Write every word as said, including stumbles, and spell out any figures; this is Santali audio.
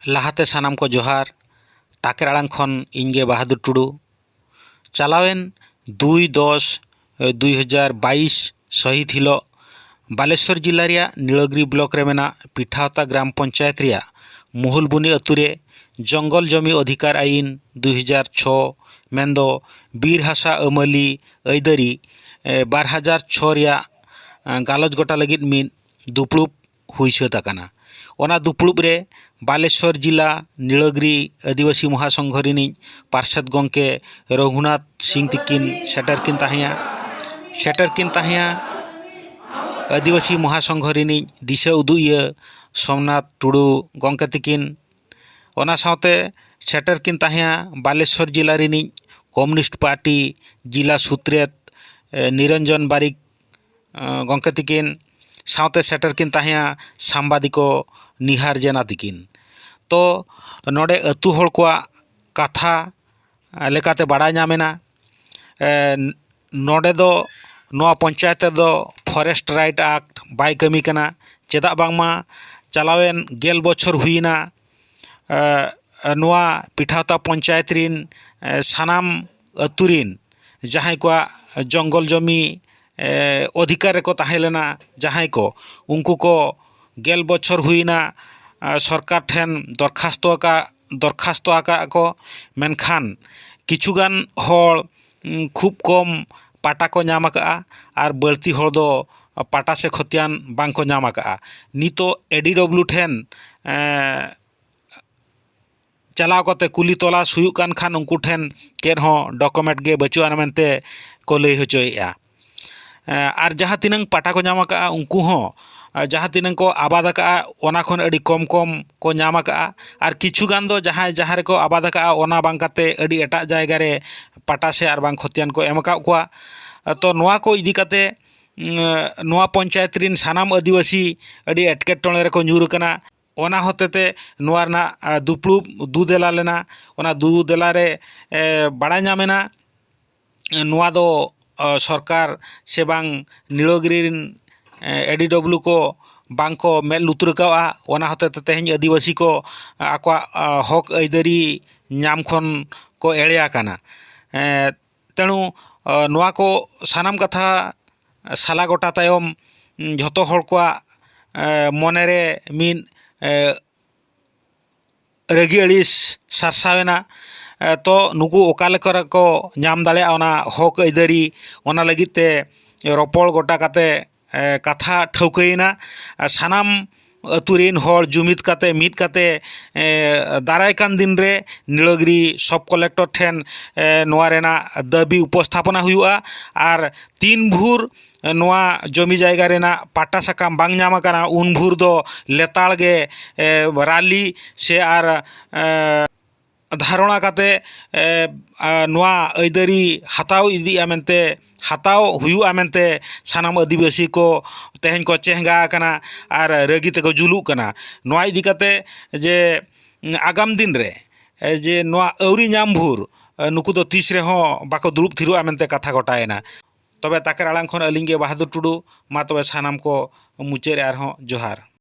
ᱞᱟᱦᱟᱛᱮ ᱥᱟᱱᱟᱢ ᱠᱚ ᱡᱚᱦᱟᱨ᱾ ᱛᱟᱠᱮᱨ ᱟᱲᱟᱝ ᱠᱷᱚᱱ ᱤᱧ ᱜᱮ ᱵᱟᱦᱟᱫᱩᱨ ᱴᱩᱰᱩ᱾ ᱪᱟᱞᱟᱣᱮᱱ ᱫᱩᱭ ᱫᱚᱥ ᱫᱩᱭ ᱦᱟᱡᱟᱨ ᱵᱟᱭᱤᱥ ᱥᱟᱹᱦᱤᱛ ᱦᱤᱞᱳᱜ ᱵᱟᱞᱮᱥᱚᱨ ᱡᱤᱞᱟ ᱨᱮᱭᱟᱜ ᱱᱤᱲᱟᱜᱽᱨᱤ ᱵᱞᱚᱠ ᱨᱮ ᱢᱮᱱᱟᱜ ᱯᱤᱴᱷᱟᱣᱛᱟ ᱜᱨᱟᱢ ᱯᱚᱧᱪᱟᱭᱮᱛ ᱨᱮᱭᱟᱜ ᱢᱩᱦᱩᱞᱵᱩᱱᱤ ᱟᱹᱛᱩ ᱨᱮ ᱡᱚᱝᱜᱚᱞ ᱡᱚᱢᱤ ᱚᱫᱷᱤᱠᱟᱨ ᱟᱭᱤᱱ ᱫᱩᱭ ᱦᱟᱡᱟᱨ ᱪᱷᱚ, ᱢᱮᱱᱫᱚ ᱵᱤᱨ ᱦᱟᱥᱟ ᱟᱹᱢᱟᱹᱞᱤ ᱟᱹᱭᱫᱟᱹᱨᱤ, ᱮ, ᱵᱟᱨ ᱦᱟᱡᱟᱨ ᱪᱷᱚ ᱨᱮᱭᱟᱜ, ᱮ, ᱜᱟᱞᱚᱪ ᱜᱚᱴᱟ ᱞᱟᱹᱜᱤᱫ ᱢᱤᱫ ᱫᱩᱯᱲᱩᱵ ᱦᱩᱭ ᱥᱟᱹᱛ ᱟᱠᱟᱱᱟ᱾ ᱚᱱᱟ ᱫᱩᱯᱲᱩᱵ ᱨᱮ ᱵᱟᱞᱮᱥᱚᱨ ᱡᱤᱞᱟ ᱱᱤᱲᱟᱜᱽᱨᱤ ᱟᱹᱫᱤᱵᱟᱹᱥᱤ ᱢᱚᱦᱟᱥᱚᱝᱜᱷᱚ ᱨᱤᱱᱤᱡ ᱯᱟᱨᱥᱮᱛ ᱜᱚᱢᱠᱮ ᱨᱚᱜᱷᱩᱱᱟᱛᱷ ᱥᱤᱝ ᱛᱤᱠᱤᱱ ᱥᱮᱴᱮᱨ ᱠᱤᱱ ᱛᱟᱦᱮᱸᱭᱟ᱾ ᱥᱮᱴᱮᱨ ᱠᱤᱱ ᱛᱟᱦᱮᱸᱭᱟ ᱟᱹᱫᱤᱵᱟᱹᱥᱤ ᱢᱚᱦᱟᱥᱚᱝᱜᱷᱚ ᱨᱤᱱᱤᱡ ᱫᱤᱥᱟᱹ ᱩᱫᱩᱜᱤᱭᱟᱹ ᱥᱳᱢᱱᱟᱛᱷ ᱴᱩᱰᱩ ᱜᱚᱢᱠᱮ ᱛᱤᱠᱤᱱ᱾ ᱚᱱᱟ ᱥᱟᱶᱛᱮ ᱥᱮᱴᱮᱨ ᱠᱤᱱ ᱛᱟᱦᱮᱸᱭᱟ ᱵᱟᱞᱮᱥᱚᱨ ᱡᱤᱞᱟ ᱨᱤᱱᱤᱡ ᱠᱚᱢᱭᱩᱱᱤᱥᱴ ᱯᱟᱨᱴᱤ ᱡᱤᱞᱟ ᱥᱩᱛᱨᱮᱛ, ᱮ, ᱱᱤᱨᱚᱧᱡᱚᱱ ᱵᱟᱨᱤᱠ, ᱮ, ᱜᱚᱢᱠᱮ ᱛᱤᱠᱤᱱ᱾ ᱥᱟᱶᱛᱮ ᱥᱮᱴᱮᱨ ᱠᱤᱱ ᱛᱟᱦᱮᱸᱭᱟ ᱥᱟᱢᱵᱟᱫᱤᱠᱚ ᱱᱤᱦᱟᱨ ᱡᱮᱱᱟ ᱛᱤᱠᱤᱱ᱾ ᱛᱚ, ᱱᱚᱰᱮ ᱟᱹᱛᱩ ᱦᱚᱲ ᱠᱚᱣᱟᱜ ᱠᱟᱛᱷᱟ, ᱮ, ᱞᱮᱠᱟᱛᱮ ᱵᱟᱲᱟᱭ ᱧᱟᱢᱮᱱᱟ᱾ ᱮ, ᱱᱚᱰᱮ ᱫᱚ, ᱱᱚᱣᱟ ᱯᱚᱧᱪᱟᱭᱮᱛ ᱨᱮᱫᱚ ᱯᱷᱚᱨᱮᱥᱴ ᱨᱟᱭᱤᱴ ᱟᱠᱴ ᱵᱟᱭ ᱠᱟᱹᱢᱤ ᱠᱟᱱᱟ᱾ ᱪᱮᱫᱟᱜ ᱵᱟᱝᱢᱟ ᱪᱟᱞᱟᱣᱮᱱ ᱜᱮᱞ ᱵᱚᱪᱷᱚᱨ ᱦᱩᱭᱮᱱᱟ, ᱮ, ᱱᱚᱣᱟ ᱯᱤᱴᱷᱟᱣᱛᱟ ᱯᱚᱧᱪᱟᱭᱮᱛ ᱨᱤᱱ, ᱮ, ᱥᱟᱱᱟᱢ ᱟᱹᱛᱩ ᱨᱤᱱ ᱡᱟᱦᱟᱸᱭ ᱠᱚᱣᱟᱜ ᱡᱚᱝᱜᱚᱞ ᱡᱚᱢᱤ, ᱮ, ᱚᱫᱷᱤᱠᱟᱨ ᱨᱮᱠᱚ ᱛᱟᱦᱮᱸ ᱞᱮᱱᱟ ᱡᱟᱦᱟᱸᱭ ᱠᱚ, ᱩᱱᱠᱩ ᱠᱚ ᱜᱮᱞ ᱵᱚᱪᱷᱚᱨ ᱦᱩᱭᱮᱱᱟ, ᱮ, ᱥᱚᱨᱠᱟᱨ ᱴᱷᱮᱱ ᱫᱚᱨᱠᱷᱟᱥᱛᱚ ᱟᱠᱟᱫ, ᱫᱚᱨᱠᱷᱟᱥᱛᱚ ᱟᱠᱟᱫ ᱠᱚ, ᱢᱮᱱᱠᱷᱟᱱ ᱠᱤᱪᱷᱩᱜᱟᱱ ᱦᱚᱲ, ᱩᱸ, ᱠᱷᱩᱵ ᱠᱚᱢ ᱯᱟᱴᱟ ᱠᱚ ᱧᱟᱢ ᱟᱠᱟᱫᱼᱟ ᱟᱨ ᱵᱟᱹᱲᱛᱤ ᱦᱚᱲ ᱫᱚ ᱯᱟᱴᱟ ᱥᱮ ᱠᱷᱚᱛᱤᱭᱟᱱ ᱵᱟᱝ ᱠᱚ ᱧᱟᱢ ᱟᱠᱟᱫᱼᱟ᱾ ᱱᱤᱛᱚᱜ ᱮ ᱰᱤ ᱰᱚᱵᱽᱞᱤᱭᱩ ᱴᱷᱮᱱ, ᱮᱸ, ᱪᱟᱞᱟᱣ ᱠᱟᱛᱮ ᱠᱩᱞᱤ ᱛᱚᱞᱟᱥ ᱦᱩᱭᱩᱜ ᱠᱟᱱ ᱠᱷᱟᱱ ᱩᱱᱠᱩ ᱴᱷᱮᱱ ᱪᱮᱫ ᱦᱚᱸ ᱰᱚᱠᱩᱢᱮᱱᱴ ᱜᱮ ᱵᱟᱹᱪᱩᱜ ᱟᱱᱟ ᱢᱮᱱᱛᱮ ᱠᱚ ᱞᱟᱹᱭ ᱦᱚᱪᱚᱭᱮᱫᱼᱟ᱾ ᱮᱸ, ᱟᱨ ᱡᱟᱦᱟᱸ ᱛᱤᱱᱟᱹᱝ ᱯᱟᱴᱟ ᱠᱚ ᱧᱟᱢ ᱟᱠᱟᱫᱼᱟ, ᱩᱱᱠᱩ ᱦᱚᱸ, ᱮᱸ, ᱡᱟᱦᱟᱸ ᱛᱤᱱᱟᱹᱝ ᱠᱚ ᱟᱵᱟᱫ ᱟᱠᱟᱫᱼᱟ, ᱚᱱᱟ ᱠᱷᱚᱱ ᱟᱹᱰᱤ ᱠᱚᱢ ᱠᱚᱢ ᱠᱚ ᱧᱟᱢ ᱟᱠᱟᱫᱼᱟ᱾ ᱟᱨ ᱠᱤᱪᱷᱩ ᱜᱟᱱ ᱫᱚ ᱡᱟᱦᱟᱸᱭ ᱡᱟᱦᱟᱸ ᱨᱮᱠᱚ ᱟᱵᱟᱫ ᱟᱠᱟᱫᱼᱟ, ᱚᱱᱟ ᱵᱟᱝ ᱠᱟᱛᱮ ᱟᱹᱰᱤ ᱮᱴᱟᱜ ᱡᱟᱭᱜᱟ ᱨᱮ ᱯᱟᱴᱟ ᱥᱮ ᱟᱨ ᱵᱟᱝ ᱠᱷᱚᱛᱤᱭᱟᱱ ᱠᱚ ᱮᱢ ᱟᱠᱟᱫ ᱠᱚᱣᱟ᱾ ᱛᱚ, ᱱᱚᱣᱟ ᱠᱚ ᱤᱫᱤ ᱠᱟᱛᱮ, ᱩᱸ, ᱱᱚᱣᱟ ᱯᱚᱧᱪᱟᱭᱮᱛ ᱨᱤᱱ ᱥᱟᱱᱟᱢ ᱟᱹᱫᱤᱵᱟᱹᱥᱤ ᱟᱹᱰᱤ ᱮᱴᱠᱮᱴᱚᱬᱮ ᱨᱮᱠᱚ ᱧᱩᱨ ᱟᱠᱟᱱᱟ᱾ ᱚᱱᱟ ᱦᱚᱛᱮᱛᱮ ᱱᱚᱣᱟ ᱨᱮᱱᱟᱜ, ᱟ, ᱫᱩᱯᱲᱩᱵ ᱫᱩ ᱫᱮᱞᱟ ᱞᱮᱱᱟ᱾ ᱚᱱᱟ ᱫᱩ ᱫᱮᱞᱟ ᱨᱮ, ᱮ, ᱵᱟᱲᱟᱭ ᱧᱟᱢᱮᱱᱟ, ᱮ, ᱱᱚᱣᱟ ᱫᱚ, ᱟ, ᱥᱚᱨᱠᱟᱨ ᱥᱮ ᱵᱟᱝ ᱱᱤᱲᱟᱜᱽᱨᱤ ᱨᱤᱱ, ᱮ, ᱮ ᱰᱤ ᱰᱚᱵᱽᱞᱤᱭᱩ ᱠᱚ ᱵᱟᱝ ᱠᱚ ᱢᱮᱫ ᱞᱩᱛᱩᱨ ᱠᱟᱣᱜᱼᱟ᱾ ᱚᱱᱟ ᱦᱚᱛᱮ ᱛᱮ ᱛᱮᱦᱮᱧ ᱟᱹᱫᱤᱵᱟᱹᱥᱤ ᱠᱚ ᱟᱠᱚᱣᱟᱜ ᱦᱚᱠ ᱟᱹᱭᱫᱟᱹᱨᱤ ᱧᱟᱢ ᱠᱷᱚᱱ ᱠᱚ ᱮᱲᱮ ᱟᱠᱟᱱᱟ᱾ ᱛᱮᱬᱩ ᱱᱚᱣᱟ ᱠᱚ ᱥᱟᱱᱟᱢ ᱠᱟᱛᱷᱟ ᱥᱟᱞᱟ ᱜᱚᱴᱟ ᱛᱟᱭᱚᱢ ᱡᱷᱚᱛᱚ ᱦᱚᱲ ᱠᱚᱣᱟᱜ ᱢᱚᱱᱮ ᱨᱮ ᱢᱤᱫ ᱨᱟᱹᱜᱤ ᱟᱹᱲᱤᱥ ᱥᱟᱨᱥᱟᱣ ᱮᱱᱟ᱾ ᱛᱚ ᱱᱩᱠᱩ ᱚᱠᱟ ᱞᱮᱠᱟ ᱨᱮᱠᱚ ᱧᱟᱢ ᱫᱟᱲᱮᱭᱟᱜᱼᱟ ᱚᱱᱟ ᱦᱚᱠ ᱟᱹᱭᱫᱟᱹᱨᱤ, ᱚᱱᱟ ᱞᱟᱹᱜᱤᱫ ᱛᱮ ᱨᱚᱯᱚᱲ ᱜᱚᱴᱟ ᱠᱟᱛᱮ ᱠᱟᱛᱷᱟ ᱴᱷᱟᱹᱣᱠᱟᱹᱭᱮᱱᱟ᱾ ᱥᱟᱱᱟᱢ ᱟᱹᱛᱩ ᱨᱤᱱ ᱦᱚᱲ ᱡᱩᱢᱤᱫ ᱠᱟᱛᱮ, ᱢᱤᱫ ᱠᱟᱛᱮ ᱫᱟᱨᱟᱭ ᱠᱟᱱ ᱫᱤᱱ ᱨᱮ ᱱᱤᱲᱟᱹᱜᱤᱨᱤ ᱥᱚᱵ ᱠᱚᱞᱮᱠᱴᱚᱨ ᱴᱷᱮᱱ ᱱᱚᱣᱟ ᱨᱮᱱᱟᱜ ᱫᱟᱹᱵᱤ ᱩᱯᱚᱥᱛᱷᱟᱯᱚᱱᱟ ᱦᱩᱭᱩᱜᱼᱟ᱾ ᱟᱨ ᱛᱤᱱ ᱵᱷᱳᱨ ᱱᱚᱣᱟ ᱡᱚᱢᱤ ᱡᱟᱭᱜᱟ ᱨᱮᱱᱟᱜ ᱯᱟᱴᱟ ᱥᱟᱠᱟᱢ ᱵᱟᱝ ᱧᱟᱢ ᱟᱠᱟᱱᱟ, ᱩᱱ ᱵᱷᱳᱨ ᱫᱚ ᱞᱮᱛᱟᱲ ᱜᱮ ᱨᱟᱞᱤ ᱥᱮ ᱟᱨ ᱫᱷᱟᱨᱚᱱᱟ ᱠᱟᱛᱮ ᱱᱚᱣᱟ ᱟᱹᱭᱫᱟᱹᱨᱤ ᱦᱟᱛᱟᱣ ᱤᱫᱤᱜᱼᱟ ᱢᱮᱱᱛᱮ, ᱦᱟᱛᱟᱣ ᱦᱩᱭᱩᱜᱼᱟ ᱢᱮᱱᱛᱮ ᱥᱟᱱᱟᱢ ᱟᱹᱫᱤᱵᱟᱹᱥᱤ ᱠᱚ ᱛᱮᱦᱮᱧ ᱠᱚ ᱪᱮᱦᱜᱟ ᱟᱠᱟᱱᱟ ᱟᱨ ᱨᱟᱹᱜᱤ ᱛᱮᱠᱚ ᱡᱩᱞᱩᱜ ᱠᱟᱱᱟ᱾ ᱱᱚᱣᱟ ᱤᱫᱤ ᱠᱟᱛᱮ ᱡᱮ ᱟᱜᱟᱢ ᱫᱤᱱ ᱨᱮ ᱡᱮ ᱱᱚᱣᱟ ᱟᱹᱣᱨᱤ ᱧᱟᱢ ᱵᱷᱳᱨ ᱱᱩᱠᱩ ᱫᱚ ᱛᱤᱥ ᱨᱮᱦᱚᱸ ᱵᱟᱠᱚ ᱫᱩᱲᱩᱵ ᱛᱷᱤᱨᱚᱜᱼᱟ ᱢᱮᱱᱛᱮ ᱠᱟᱛᱷᱟ ᱜᱚᱴᱟᱭᱮᱱᱟ᱾ ᱛᱚᱵᱮ ᱛᱟᱠᱮᱨ ᱟᱲᱟᱝ ᱠᱷᱚᱱ ᱟᱹᱞᱤᱧ ᱜᱮ ᱵᱟᱦᱟᱫᱩᱨ ᱴᱩᱰᱩ᱾ ᱢᱟ ᱛᱚᱵᱮ ᱥᱟᱱᱟᱢ ᱠᱚ ᱢᱩᱪᱟᱹᱫ ᱨᱮ ᱟᱨᱦᱚᱸ ᱡᱚᱦᱟᱨ᱾